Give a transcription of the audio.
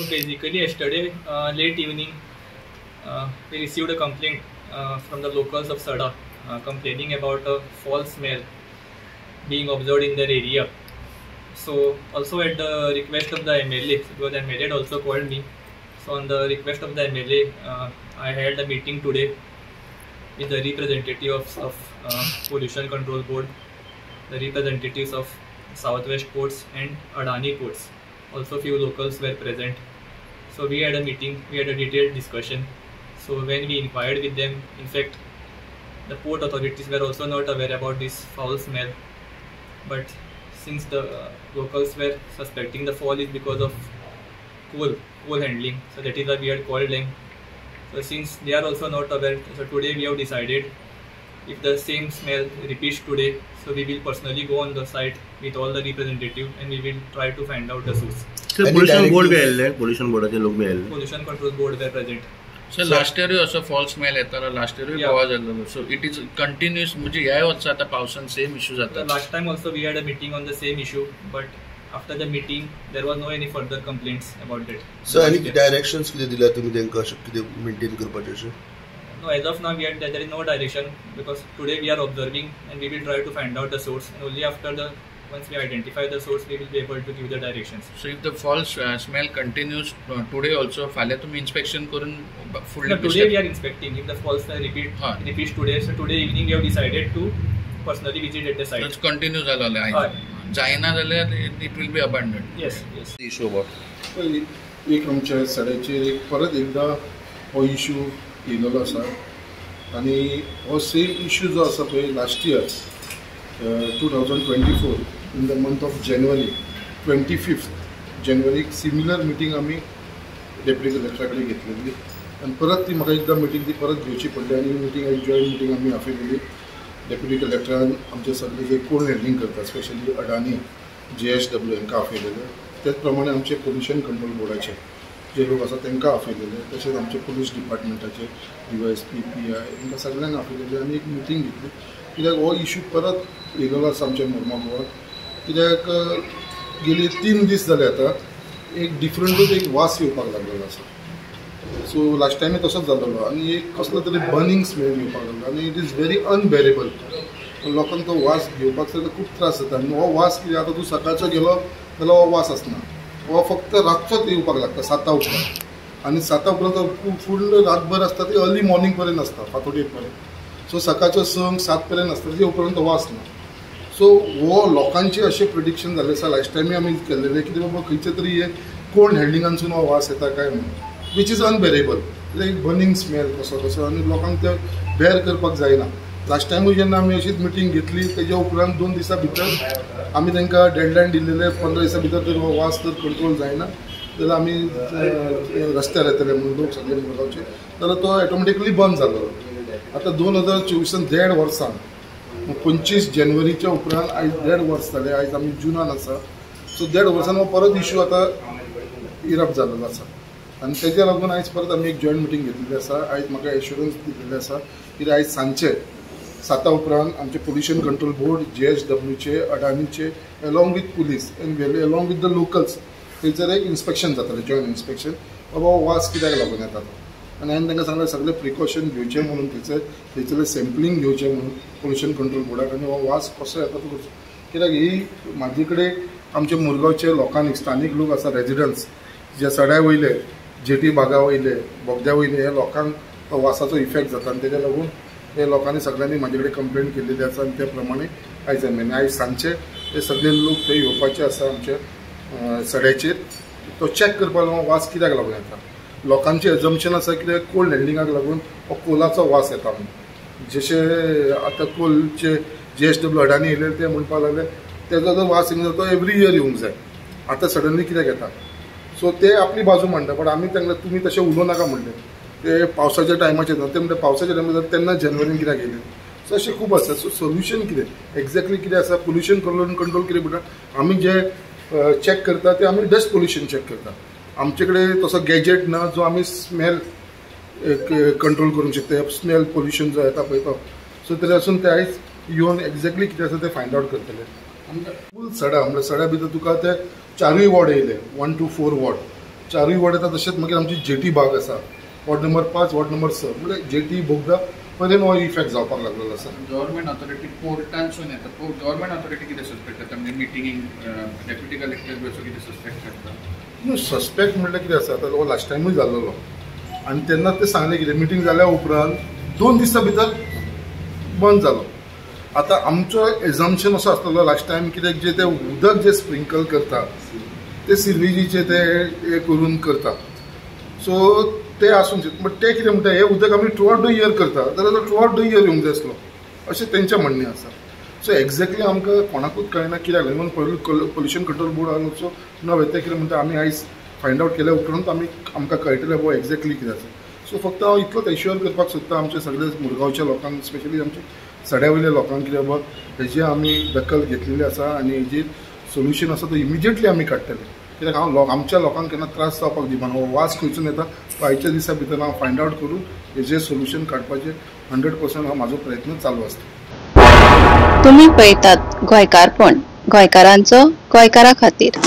basically yesterday late evening we received a complaint from the locals of Sada complaining about a foul smell being observed in their area. So also at the request of the MLA, because the MLA had also called me, so on the request of the MLA I held a meeting today with the representative of Pollution Control Board, the representatives of Southwest Ports and Adani Ports. Also few locals were present. So we had a meeting, we had a detailed discussion. So when we inquired with them, in fact the port authorities were also not aware about this foul smell, but since the locals were suspecting the fall is because of coal handling, so that is why we had called them. So since they are also not aware, so today we have decided if the same smell repeats today, so we will personally go on the site with all the representative and we will try to find out the source. Sir, pollution board be आयिल्ले, pollution boardache lok be आयिल्ले. Pollution Control Board were present. So last year also foul smell येतालो, last year बोवा जाल्लो. So it is continuous, म्हणजे ह्याय वर्सा आतां पावसान same issue जाता. Last time also we had a meeting on the same issue, but after the meeting there was no any further complaints about it. So any directions कितें दिल्या तुमी तांकां अशें कितें मेंटेन करपाचें अशें? No, as of now we had, there is no direction, because today we are observing and we will try to find out the source, and only after the once we identify the source we will be able to give the directions. So if the foul smell continues today also, फाल्यां तुमी inspection करून फुडलें? No, today we are inspecting. If the foul smell repeats today, so today evening we have decided to personally visit at the site. So it's continue जालो जायना जाल्यार it will be abandoned. Yes, yes. Issue about एक आमच्या सड्याचेर एक परत एकदा हो issue येयलेलो आसा आनी हो सेम इशू जो आसा पळय last year 2024 in the month of January 25 जानेवारीक similar meeting आमी डेप्युटी कलेक्टरा कडेन घेतलेली आनी परत ती म्हाका एकदां मिटींग ती परत घेवची पडली आनी मिटींग एक जॉयंट मिटींग आमी आपयलेली. डेप्युटी कलेक्टरान आमचे सगळे जे कोण हँडलिंग करता स्पेशली अडानी JSW हांकां आपयलेले, त्याच प्रमाणे आमचे पोल्युशन कंट्रोल बोर्डाचे जे लोक आसा तांकां आपयलेले, तशेंच आमचे पोलीस डिपार्टमेंटाचे DYSP PI हांकां सगळ्यांक आपयलेले आनी एक मिटींग घेतली. कित्याक हो इशू परत येयलेलो आसा आमच्या मुर्मागांवांत, कित्याक गेली 3 दीस जाले आतां एक डिफरंटूच एक वास येवपाक लागलेलो आसा. सो लास्ट टायमय तसोच जालेलो आनी एक कसलो तरी बर्निंग स्मेल येवपाक लागलो आनी it is very unbearable. लोकांक तो वास घेवपाक सुद्दां खूब त्रास जाता आनी हो वास कितें आतां तूं सकाळचो गेलो जाल्यार हो वास आसना, हो फक्त रातचोच येवपाक लागता 7 उपरांत, आनी 7 उपरांत तो फुल रातभर आसता, ती अर्ली मॉर्निंग पर्यंत आसता, फांतोडेर पर्यंत. सो सकाळचो 6 7 पर्यंत आसता, तेजे उपरांत तो वास ना. सो हो लोकांचे अशें प्रिडिक्शन जाल्लें आसा, लास्ट टायमय आमी केल्लें कितें बाबा खंयचे तरी हे कोण हँडलिंगानसून हो वास येता काय म्हणून, which is unbearable, एक बर्निंग स्मेल कसो कसो आनी लोकांक ते बेर करपाक जायना. लास्ट टायमूय जेन्ना आमी अशीच मिटींग घेतली तेज्या उपरांत 2 दिसां भितर आमी तांकां डेडलायन दिल्लेले, 15 दिसां भितर जर हो वास जर कंट्रोल जायना जाल्यार आमी रस्त्यार येतले म्हणून लोक सगळे मुरगांवचे, जाल्यार तो ऑटोमॅटिकली बंद जालो. आतां 2024 देड वर्सान 25 जानेवारीच्या उपरांत आयज 1.5 वर्स जालें, आयज आमी जुनान आसा. सो 1.5 वर्सान हो परत इशू आतां इरप जाल्लो आसा आनी तेज्या लागून आयज परत आमी एक जॉयंट मिटींग घेतलेली आसा. आयज म्हाका एश्युरन्स दिल्लेले आसा कित्याक आयज सांजचे 7 उपरांत आमचे पोल्युशन कंट्रोल बोर्ड JSWचे अडानीचे along with police and along with the locals थंयसर एक इन्स्पेक्शन जातलें, जॉयंट इन्स्पेक्शन, बाबा हो वास कित्याक लागून येता तो. आनी हांवें तांकां सांगलें सगळें प्रिकॉशन घेवचें म्हणून, थंयसरलें सॅम्पलींग घेवचें म्हणून पोल्युशन कंट्रोल बोर्डाक, आनी हो वास कसो येता तो करचो. कित्याक ही म्हाजे कडेन आमच्या मुरगांवचे लोकांनी स्थानीक लोक आसा रेजिडंट्स जे सड्या वयले जेटी बागा वयले बोगद्या वयले ह्या लोकांक तो वासाचो इफेक्ट जाता आनी तेज्या लागून हे लोकांनी सगळ्यांनी म्हाजे कडेन कंप्लेन केल्लेली आसा आनी त्या प्रमाणे आयज आमी आयज सांजचे ते सगळे लोक थंय येवपाचे आसा आमच्या सड्याचेर, तो चॅक करपाक लागून वास कित्याक लागून येता. लोकांचें एजम्पशन आसा कित्याक कोल हँडलिंगाक लागून हो कोलाचो वास येता म्हणून, जशें आतां कोलचे JSW Adani येयले ते म्हणपाक लागले तेजो जो वास येवंक जाय तो एवरी इयर येवंक जाय, आतां सडनली कित्याक येता. सो ते आपली बाजू मांडटा, बट आमी तांकां तुमी तशें उलोवं नाका म्हणलें, ते पावसाच्या टायमाचेर ते म्हणटा पावसाच्या टायमार तेन्ना जानेवारीन कित्याक येयले. सो अशें खूब आसा. सो सोल्युशन कितें एक्झॅक्टली कितें आसा, पोल्युशन कंट्रोल कितें म्हणटा आमी जे चॅक करता ते आमी डस्ट पोल्युशन चॅक करता. आमचे कडेन तसो गॅजेट ना जो आमी स्मेल कंट्रोल करूंक शकता, स्मेल पोल्युशन जो येता पळय तो. सो तरी आसून ते आयज येवन एक्झॅक्टली कितें आसा तें फायंड आवट करतले. फूल सडा म्हणल्यार सड्या भितर तुका ते 4 वॉर्ड येयले, 1 to 4 ward, चारूय वॉर्ड येता. तशेंच मागीर आमची जेटी भाग आसा, वॉर्ड नंबर 5, वॉर्ड नंबर 6, म्हणजे जेटी बोगदा पर्यंत हो इफेक्ट जावपाक लागलेलो आसा. गव्हर्मेंट ऑथॉरिटी पोर्टांसून येता, गव्हर्मेंट ऑथॉरिटी कितें सस्पेक्ट करता, म्हणजे मिटिंगींग डेप्युटी कलेक्टर बी असो कितें सस्पेक्ट करता? न्हू, सस्पेक्ट म्हणल्यार कितें आसा, आतां हो लास्ट टायमूय जाल्लो आनी तेन्ना ते सांगलें कितें मिटींग जाल्या उपरांत 2 दिसां भितर बंद जालो. आतां आमचो एजम्पशन असो आसलेलो लास्ट टायम कित्याक जे ते उदक जे स्प्रिंकल करता ते सिर्विजीचे ते हे करून करता, सो ते आसूंक शकता. बट ते कितें म्हणटा, हे उदक आमी थ्रू आवट the year करता जाल्यार थ्रू आवट the year येवंक जाय आसलो अशें तेंचें म्हणणें आसा. सो एक्झॅक्टली आमकां कोणाकूच कळना कित्याक लागून. पोल्युशन कंट्रोल बोर्ड आसा नवें, ते कितें म्हणटा आमी आयज फायंड आवट केल्या उपरांत आमी आमकां कळटलें बाबा एक्झॅक्टली कितें आसा. सो फक्त हांव इतलोच एश्युअर करपाक सोदता आमच्या सगळे मुरगांवच्या लोकांक, स्पेशली आमच्या सड्या वयल्या लोकांक, कितें बाबा हेजी आमी दखल घेतलेली आसा आनी हेजी सोल्युशन आसा तो इमिजिएटली आमी काडटले. कित्याक हांव आमच्या लोकांक केन्ना त्रास जावपाक दिवपाना. हो वास खंयसून येता तो आयच्या दिसा भितर हांव फायंड आवट करून हेजें सोल्युशन काडपाचें 100% हांव म्हाजो प्रयत्न चालू आसता. तुमी पळयतात गोंयकारपण, गोंयकारांचो गोंयकारा खातीर.